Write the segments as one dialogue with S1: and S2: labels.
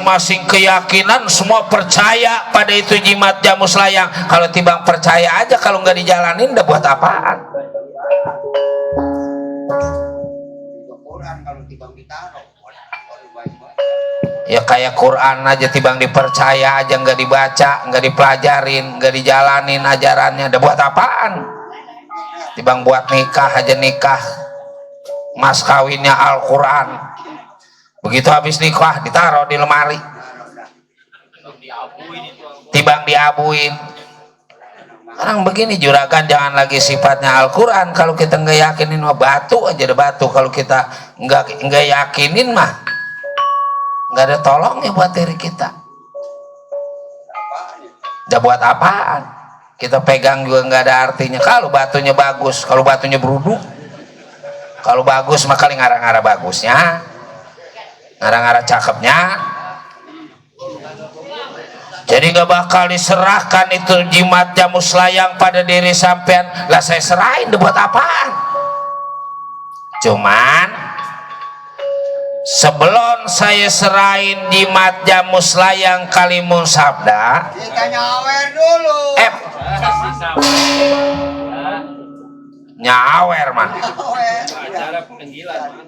S1: masing-masing keyakinan semua percaya pada itu jimat jamu selayang. Kalau tibang percaya aja kalau nggak dijalanin udah buat apaan? Ya kayak Quran aja tibang dipercaya aja nggak dibaca, nggak dipelajarin, nggak dijalanin ajarannya udah buat apaan? Tibang buat nikah aja nikah, mas kawinnya Al-Quran, begitu habis nikah ditaruh di lemari, tibang diabuin. Orang begini juragan, jangan lagi sifatnya Al-Quran. Kalau kita nggak yakinin mah batu aja deh batu. Kalau kita nggak yakinin mah nggak ada tolongnya buat diri kita. Udah buat apaan? Kita pegang juga nggak ada artinya. Kalau batunya bagus, kalau batunya beruduk, kalau bagus mah kali ngarang-ngarang bagusnya, ngarang-ngarang cakepnya. Jadi nggak bakal diserahkan itu jimat jamu selayang pada diri sampean. Lah saya serahin udah buat apaan? Cuman sebelum saya serahin jimat jamu selayang kalimun sabda,
S2: kita nyawer dulu.
S1: Nyawer man.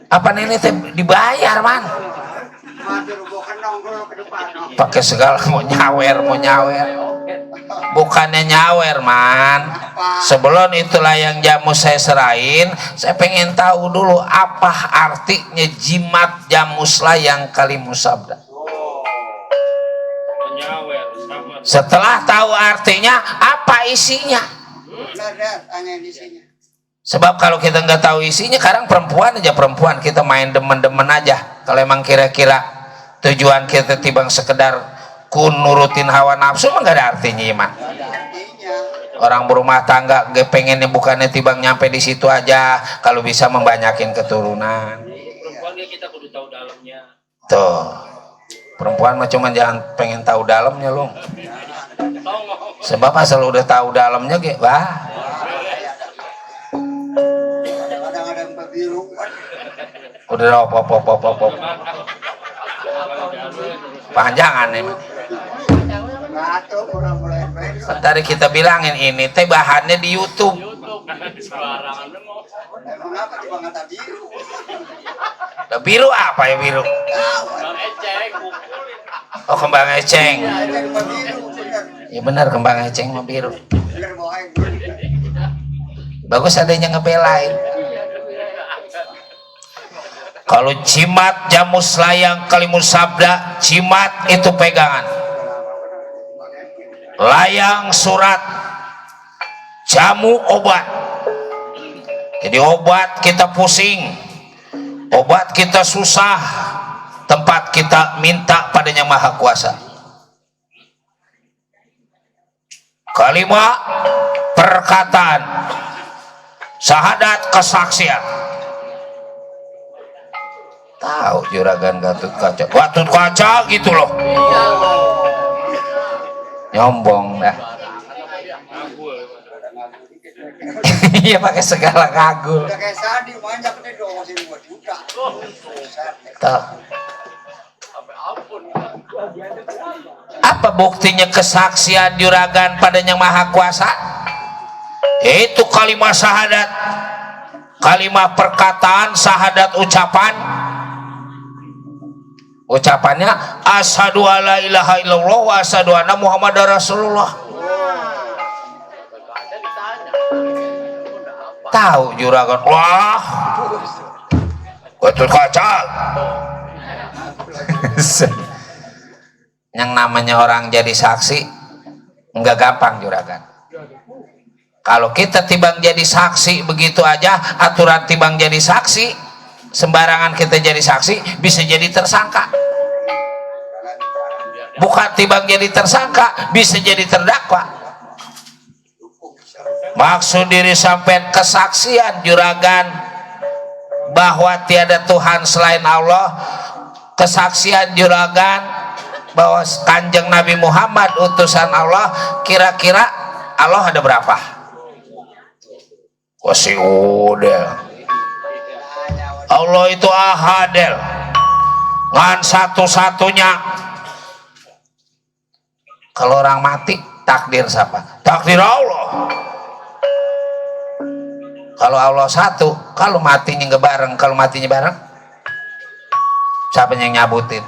S1: Apa ini dibayar man? Pakai segala mau nyawer. Bukannya nyawer man. Sebelum itulah yang jamu saya serahin, saya pengen tahu dulu apa artinya jimat jamu selayang kalimun sabda. Setelah tahu artinya, apa isinya? Sebab kalau kita nggak tahu isinya, kadang perempuan kita main demen-demen aja. Kalau emang kira-kira tujuan kita tibang sekedar nurutin hawa nafsu, mah nggak ada artinya ya man. Orang berumah tangga gak pengennya bukannya tibang nyampe di situ aja, kalau bisa membanyakin keturunan.
S3: Perempuan kita kudu tahu dalamnya.
S1: Tuh. Perempuan mah cuma jangan pengen tahu dalamnya loh. Sebab asal udah tahu dalamnya kayak wah. Udah pop. Panjangan nih. Tadi kita bilangin ini teh bahannya di YouTube. Nah, biru apa ya biru? Oh kembang eceng. Ya benar kembang eceng mah biru. Bagus adanya ngebelain. Kalau jimat jamu selayang kalimun sabda, jimat itu pegangan. Layang surat, jamu obat. Jadi obat kita pusing, obat kita susah, tempat kita minta padanya Maha Kuasa. Kalimat perkataan, syahadat kesaksian. Tahu juragan Gatot Kaca gitu loh. Nyombong dah. Iya pakai segala kagul.
S2: Udah kayak Sandi banyak nih dong masih 2 juta.
S1: Tuh. Apa buktinya kesaksian juragan padanya Maha Kuasa? Itu kalimat syahadat, kalimat perkataan, syahadat ucapan. Ucapannya asyhadu alla ilaha illallah wa asyhadu anna muhammadar rasulullah. Tahu juragan, wah Gatot Kaca. Yang namanya orang jadi saksi nggak gampang juragan. Kalau kita tibang jadi saksi begitu aja, aturan tibang jadi saksi, sembarangan kita jadi saksi bisa jadi tersangka. Bukan tibang jadi tersangka, bisa jadi terdakwa. Maksud diri sampai kesaksian juragan bahwa tiada Tuhan selain Allah, kesaksian juragan bahwa Kanjeng Nabi Muhammad utusan Allah. Kira-kira Allah ada berapa? Wasi udah. Allah itu ahadel, ngan satu-satunya, Kalau orang mati takdir siapa? Takdir Allah. Kalau Allah satu, kalau matinya nggak bareng, kalau matinya bareng, siapa yang nyabutin?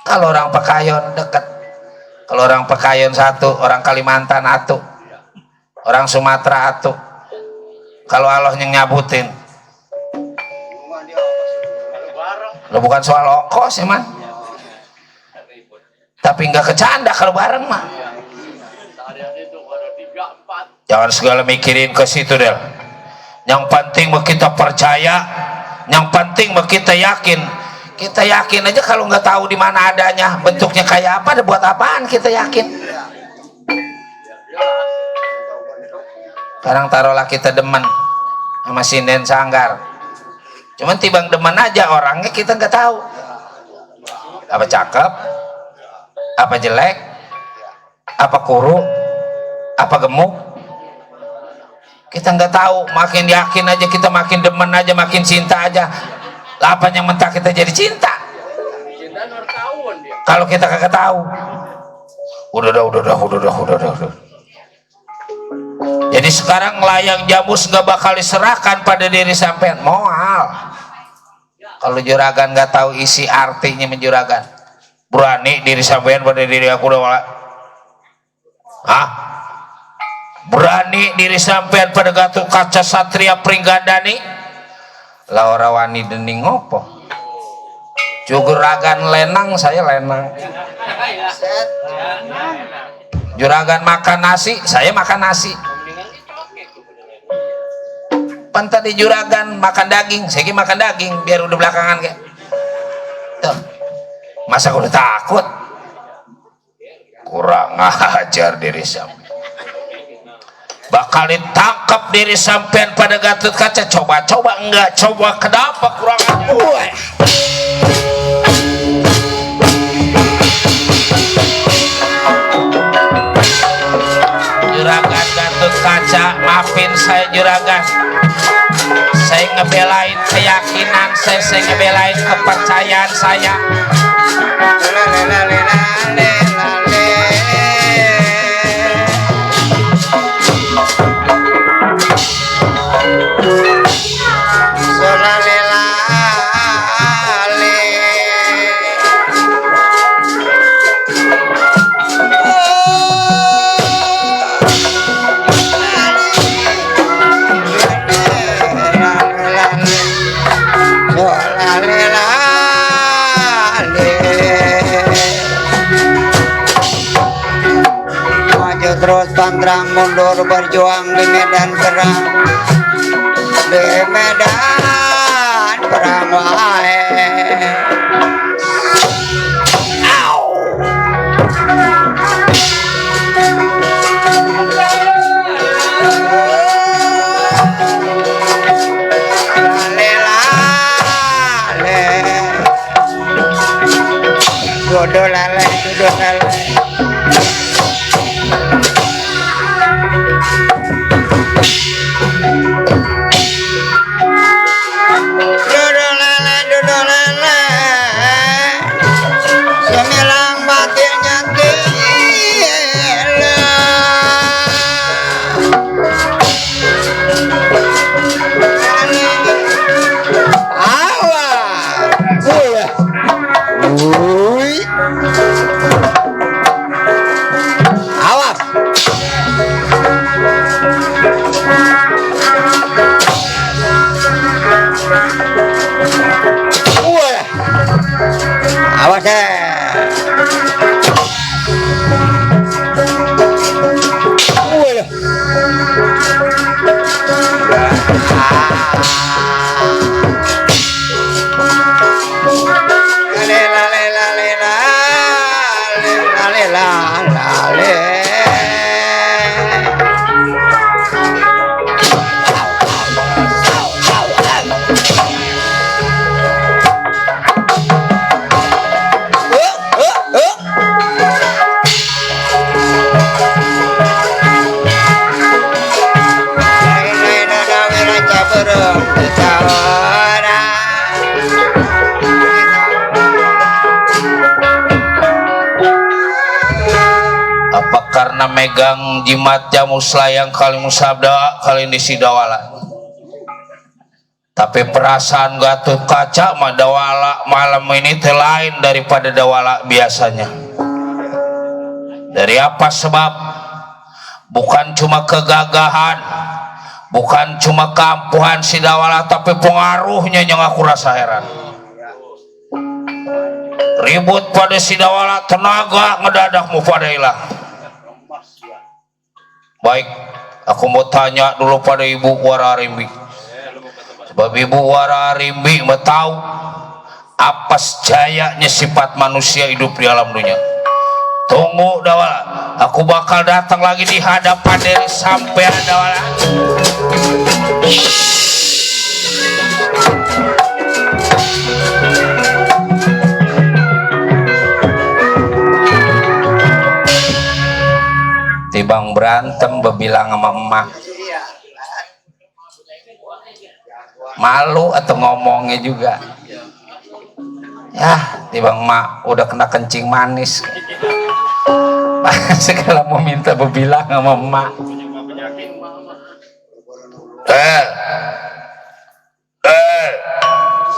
S1: Kalau orang Pekayon dekat, kalau orang Pekayon satu, orang Kalimantan satu, orang Sumatera satu. Kalau Allah yang nyabutin, lo bukan soal ongkos ya man, tapi nggak kecanda kalau bareng mah. Jangan segala mikirin ke situ deh. Yang penting mah kita percaya, yang penting mah kita yakin. Kita yakin aja kalau nggak tahu di mana adanya, bentuknya kayak apa, buat apaan kita yakin? Sekarang taruhlah kita demen sama sinden sanggar, cuman tibang demen aja, orangnya kita nggak tahu. Apa cakep, apa jelek, apa kuru, apa gemuk, kita nggak tahu. Makin yakin aja kita, makin demen aja, makin cinta aja. Apa yang mentah kita jadi cinta? Kalau kita kagak tahu, udah. Jadi sekarang layang jambus nggak bakal diserahkan pada diri sampean, moal. Kalau juragan nggak tahu isi artinya menjuragan, berani diri sampean pada diri aku udah malah. Hah? Berani diri sampean pada Gatot Kaca Satria Pringgandani? Lah ora wani dening ngopo? Juragan lenang, saya lenang. Juragan makan nasi, saya makan nasi. Pantas di juragan makan daging, saya makan daging, biar udah belakangan kayak. Tuh. Masa aku udah takut? Kurang ajar diri sampean. Bakal ditangkap diri sampean pada Gatot Kaca. Coba enggak, coba kenapa kurang ajar? Juragan Gatot Kaca, maafin saya juragan. Saya ngebelain keyakinan saya ngebelain kepercayaan saya.
S2: Terus pantang mundur berjuang di medan perang, di medan perang wae. Dodo lele.
S1: na megang jimat jamu selayang kali musabda kali ini si dawala. Tapi perasaan Gatot Kaca mah dawala malam ini lain daripada dawala biasanya. Dari apa sebab? Bukan cuma kegagahan, bukan cuma keampuhan si dawala, tapi pengaruhnya yang aku rasa heran. Ribut pada si dawala, tenaga ngedadak mu pada hilang. Baik, aku mau tanya dulu pada Ibu Wararimbi. Sebab Ibu Wararimbi mau tahu apa jayanya sifat manusia hidup di alam dunia. Tunggu dawala, aku bakal datang lagi di hadapan diri sampai dawala. Tibang berantem bebilang sama emak, malu atau ngomongnya juga ya. Tibang emak udah kena kencing manis segala mau minta bebilang sama emak.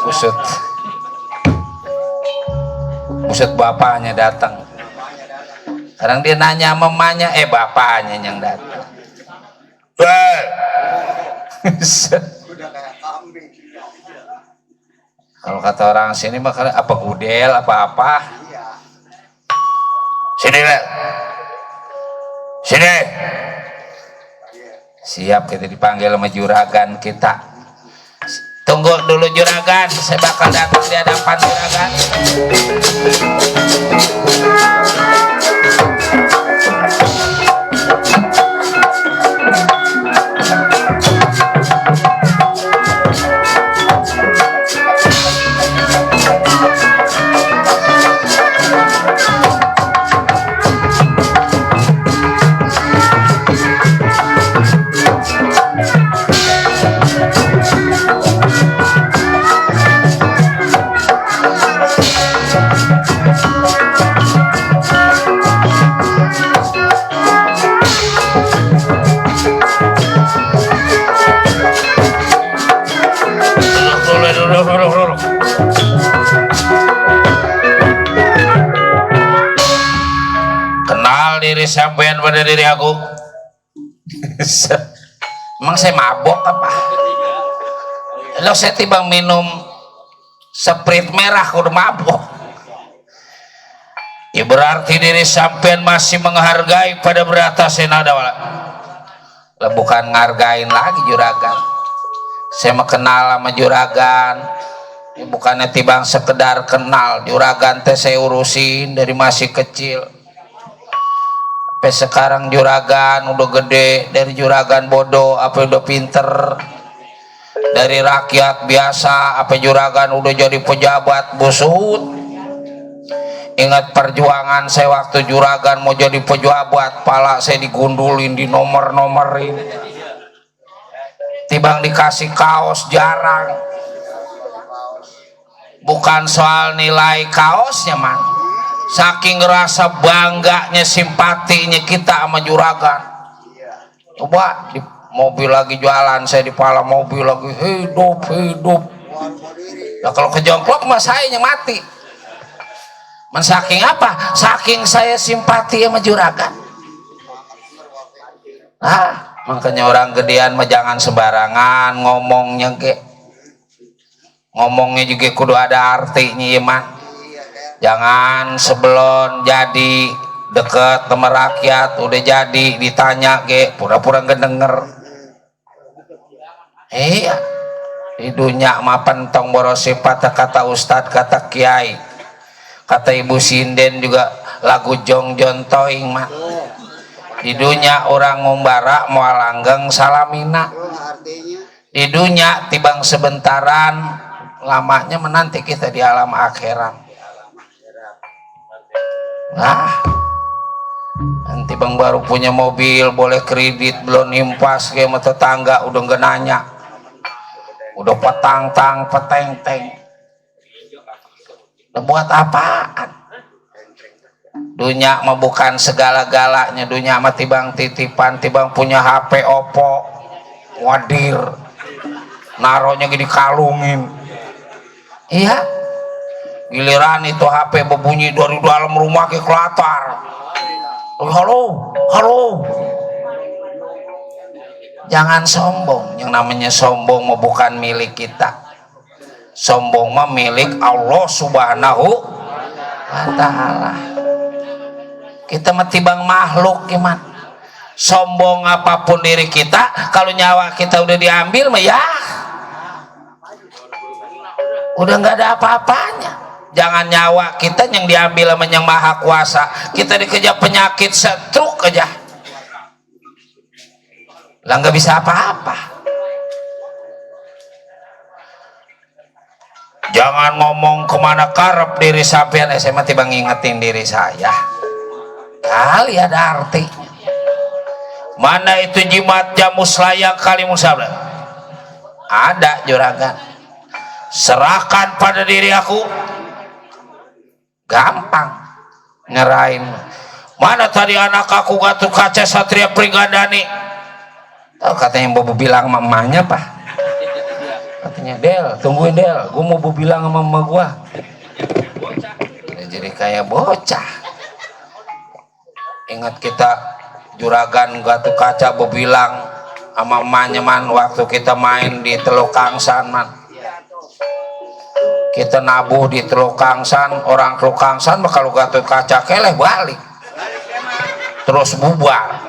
S1: Busut busut bapaknya datang. Sekarang dia nanya sama emaknya, bapaknya yang datang. Kalau kata orang sini mah apa gudel apa-apa. Sini lah. Sini. Siap kita dipanggil sama juragan kita. Tunggu dulu juragan, saya bakal datang di hadapan juragan. Sampean pada diri aku. Emang saya mabok apa? Lo saya timbang minum Sprite merah udah mabok. Ya berarti diri sampean masih menghargai pada beratasnya nada wala. Lah bukan ngargain lagi juragan. Saya mah kenal sama juragan. Ya bukannya timbang sekedar kenal. Juragan teh saya urusin dari masih kecil. Sampai sekarang juragan udah gede, dari juragan bodoh apa udah pinter, dari rakyat biasa apa juragan udah jadi pejabat busut. Ingat perjuangan saya waktu juragan mau jadi pejabat, pala saya digundulin, di nomor-nomorin, tibang dikasih kaos jarang. Bukan soal nilai kaosnya man, saking ngerasa bangganya simpatinya kita sama juragan. Coba di mobil lagi jualan, saya di pala mobil lagi hidup. Nah kalau kejongklok mah saya yang mati. Men saking apa? Saking saya simpati sama juragan. Nah makanya orang gedean mah jangan sembarangan ngomongnya ke. Ngomongnya juga kudu ada artinya ya man. Jangan sebelum jadi deket sama rakyat udah jadi ditanya ke pura-pura nggak denger. Iya di dunia mah pentong borosifat kata ustad kata kiai kata ibu sinden juga lagu jongjon toing mah. Di dunia orang ngumbara mau langgeng salamina. Di dunia tibang sebentaran, lamanya menanti kita di alam akhirat. Nah nanti bang baru punya mobil boleh kredit belum impas kayak sama tetangga udah nggak nanya, udah petang-tang peteng-teng. Udah buat apaan? dunia mah bukan segala-galanya, dunia mah tibang titipan, tibang punya HP Oppo wadir naronya gini kalungin. Iya, giliran itu HP berbunyi dari dalam rumah ke kelatar. Halo, halo. Jangan sombong, yang namanya sombong mah bukan milik kita. Sombong mah milik Allah Subhanahu wa Ta'ala. Kita mah tibang makhluk gimana? Sombong apapun diri kita, kalau nyawa kita udah diambil mah ya udah nggak ada apa-apanya. Jangan nyawa kita yang diambil sama yang maha kuasa, kita dikejar penyakit stroke aja lah nggak bisa apa-apa. Jangan ngomong kemana karep diri sampean, saya mah tiba ngingetin diri saya kali ada arti. Mana itu jimat jamus layang kali musabla ada juragan, serahkan pada diri aku, gampang nyerahin. Mana tadi anak aku Gatot Kaca Satria Pringgandani, tahu katanya Bobo bilang mamanya pak, katanya Del tungguin Del, gue mau bilang sama mama gue. Jadi kayak bocah. Ingat kita juragan Gatot Kaca bilang sama mamanya man, waktu kita main di Teluk Kangsan man, kita nabuh di Teluk Kangsan, orang Teluk Kangsan kalau Gatot Kaca keleh balik terus bubar.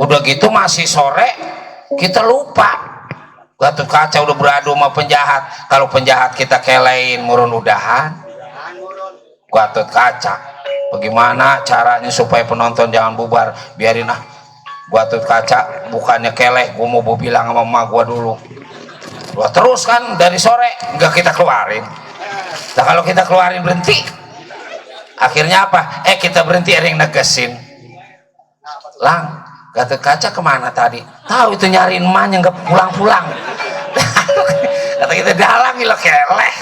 S1: Udah gitu masih sore kita lupa Gatot Kaca udah beradu sama penjahat. Kalau penjahat kita kelein murun udahan Gatot Kaca, bagaimana caranya supaya penonton jangan bubar? Biarin ah, Gatot Kaca bukannya keleh, gue mau bilang sama emak gue dulu. Wah, terus kan dari sore nggak kita keluarin. Nah kalau kita keluarin berhenti, akhirnya apa? Kita berhenti ring negesin. Lang, Gatot Kaca kemana tadi? Tahu itu nyariin emaknya nggak pulang-pulang. Kata kita dalang gila keleh.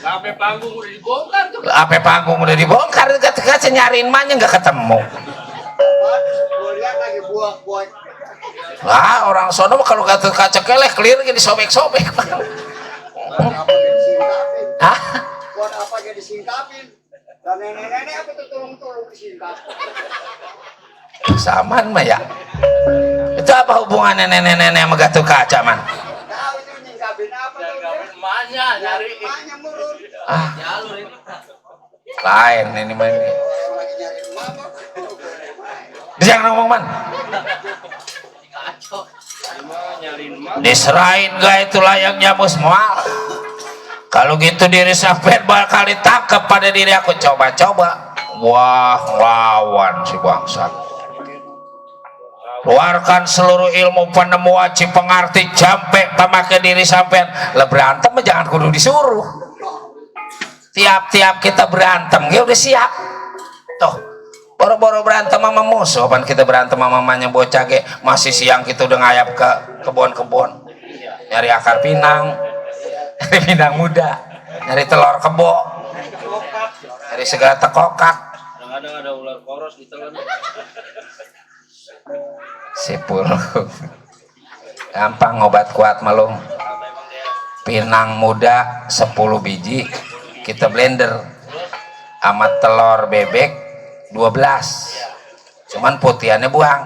S3: Sampai panggung udah dibongkar tuh.
S1: Sampai panggung udah dibongkar, Gatot Kaca nyariin emaknya nggak ketemu. Lah orang sono kalau Gatot Kaca keleh clear jadi sobek-sobek. Hah?
S2: Buat apa jadi singkapin? Dan nenek-nenek apa tuh tolong-tolong disingkap?
S1: Saman mah ya. Itu apa hubungannya nenek-nenek sama Gatot Kaca man?
S2: Tahu itu nyingkapin apa tuh?
S3: Nyari emaknya, nyari
S2: Emaknya murun.
S3: jalur ini.
S1: Lain ini mah ini.
S2: Lagi nyari emak apa?
S1: Jangan ngomong man.
S3: Kacau. Nyari emak.
S1: Diserahin gak itu layaknya bos mual. Kalau gitu diri sampai bakal ditangkap pada diri aku. Coba-coba. Wah lawan si bangsat. Keluarkan seluruh ilmu penemu aci pengerti jampe pemakai diri sampean. Lah berantem jangan kudu disuruh. Tiap-tiap kita berantem ya udah siap. Tuh boro-boro berantem sama musuh, pan kita berantem sama mamanya bocah ge, masih siang kita udah ngayap ke kebun-kebun nyari akar pinang, nyari pinang muda, nyari telur kebo, nyari segala tekokak.
S3: Kadang-kadang ada ular koros ditelan.
S1: Sipul gampang obat kuat malung. Pinang muda 10 biji kita blender sama telur bebek 12, cuman putihannya buang,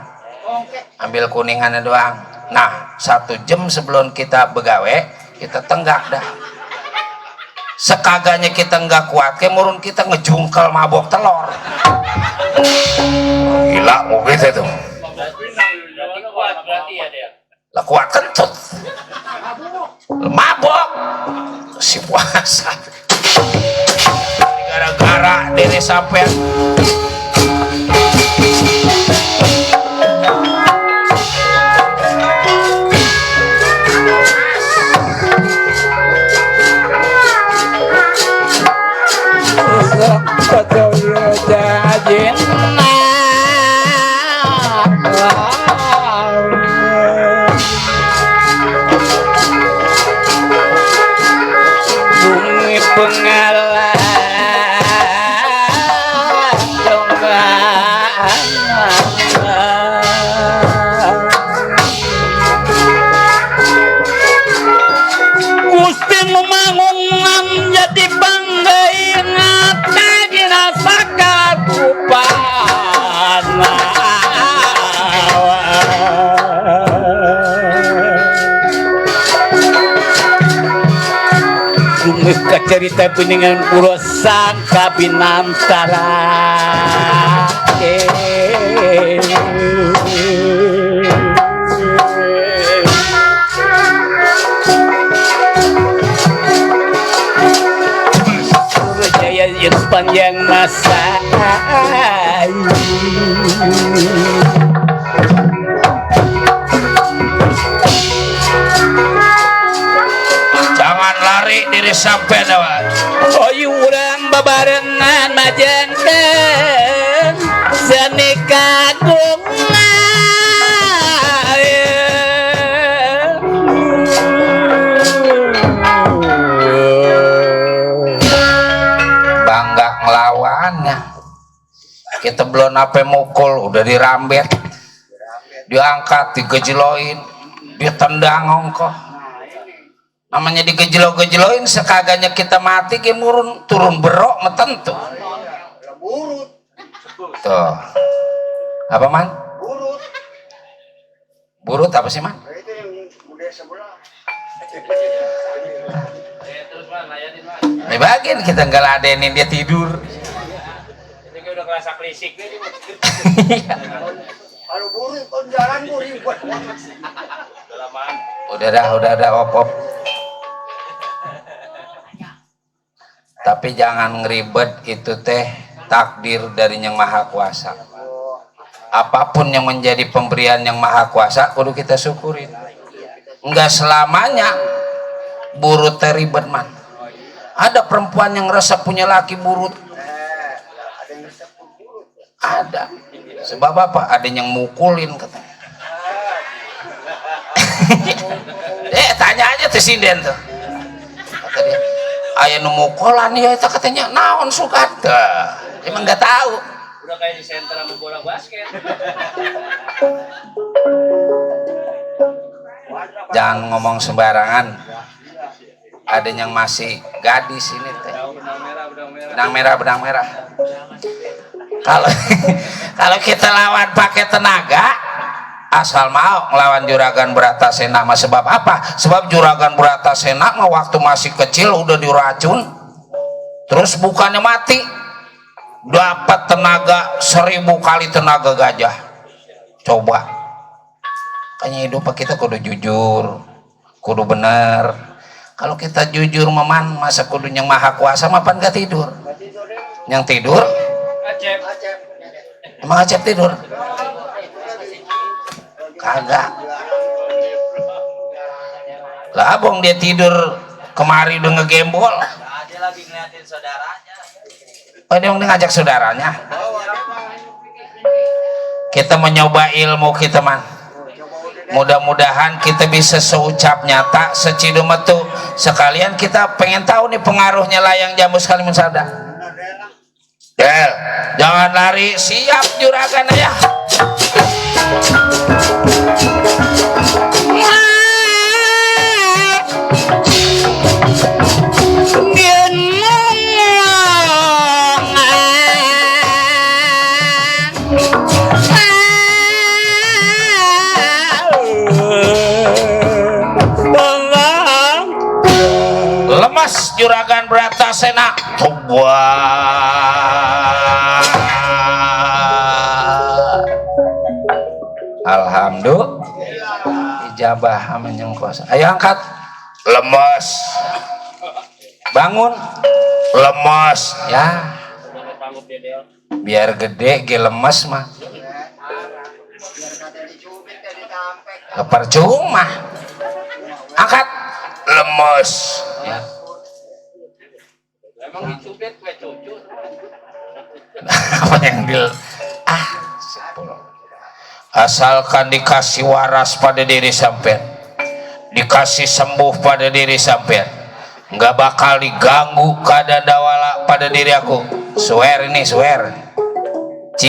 S1: ambil kuningannya doang. Nah 1 jam sebelum kita begawe kita tenggak dah. Sekaganya kita nggak kuat kayak murun kita ngejungkel mabok telur. Gila mau gitu tuh.
S3: Berarti kuat berarti ya dia.
S1: Lah kuat kentut mabok si puasa gara-gara diri sampean. Bumi pengalaman
S4: anu mangungan jadi banggaingat kagina sakakupana Rumah cerita peningan pura sangka binantara Jaya yang sepanjang masa
S1: Jangan lari diri sampai dawan.
S4: Oh urang babarengan majengkeun seni kagungan
S1: Bangga ngelawannya. Kita belum apa mukul udah dirambet, diangkat, digejeloin, ditendang ongkoh. Namanya digejelo-gejeloin sekaganya kita mati ke turun berok metentu.
S2: Burut.
S1: Tuh. Apa man?
S2: Burut.
S1: Burut apa sih man?
S2: Itu yang budaya sebelah.
S3: Terus man, layanin man.
S1: Di bagian kita nggak ladenin dia tidur.
S3: Ini kayak udah kerasa klisik nih.
S2: Kalau burut kon jalan gue ribet.
S3: Kelamaan.
S1: Udah dah op. Tapi jangan ngeribet, itu teh takdir dari Yang Maha Kuasa. Apapun yang menjadi pemberian Yang Maha Kuasa kudu kita syukurin. Enggak selamanya burut teh ribet man. Ada perempuan yang rasa punya laki burut.
S2: Ada yang resep burut.
S1: Ada. Sebab apa? Ada yang mukulin katanya. Tanya aja tuh sinden tuh. Kata dia, aya nu mukulan ya itu katanya naon sukat. Emang nggak tahu.
S3: Udah kayak di center sama bola basket.
S1: Jangan ngomong sembarangan. Ada yang masih gadis ini teh. Benang merah. Kalau kita lawan pakai tenaga, asal mau ngelawan Juragan Bratasena mah sebab apa? Sebab Juragan Bratasena mah waktu masih kecil udah diracun, terus bukannya mati, dapat tenaga 1000 kali tenaga gajah. Coba, kayaknya hidup kita kudu jujur, kudu bener. Kalau kita jujur meman, masa kudu Yang Maha Kuasa mapan gak tidur? Yang tidur?
S3: Acep.
S1: Emang Acep tidur? Kagak. Lah abang dia tidur kemari udah ngegembol.
S3: Dia lagi ngeliatin saudaranya.
S1: Oh dia ngajak saudaranya. Kita mencoba ilmu kita man. Mudah-mudahan kita bisa seucap nyata, secidum metu. Sekalian kita pengen tahu nih pengaruhnya layang jamu sekali mensada. Del, jangan lari, siap juragan ya. Lemas Juragan Bratasena. Alhamdulillah ijabah aman yang kuasa. Ayo angkat. Lemas. Bangun. Lemas ya. Biar gede ge lemes mah. Percuma. Angkat. Lemes ya.
S3: Emang dicubit gue cucu.
S1: Apa yang asalkan dikasih waras pada diri sampean, dikasih sembuh pada diri sampean, nggak bakal diganggu keadaan dawala pada diri aku. Swear ini, swear.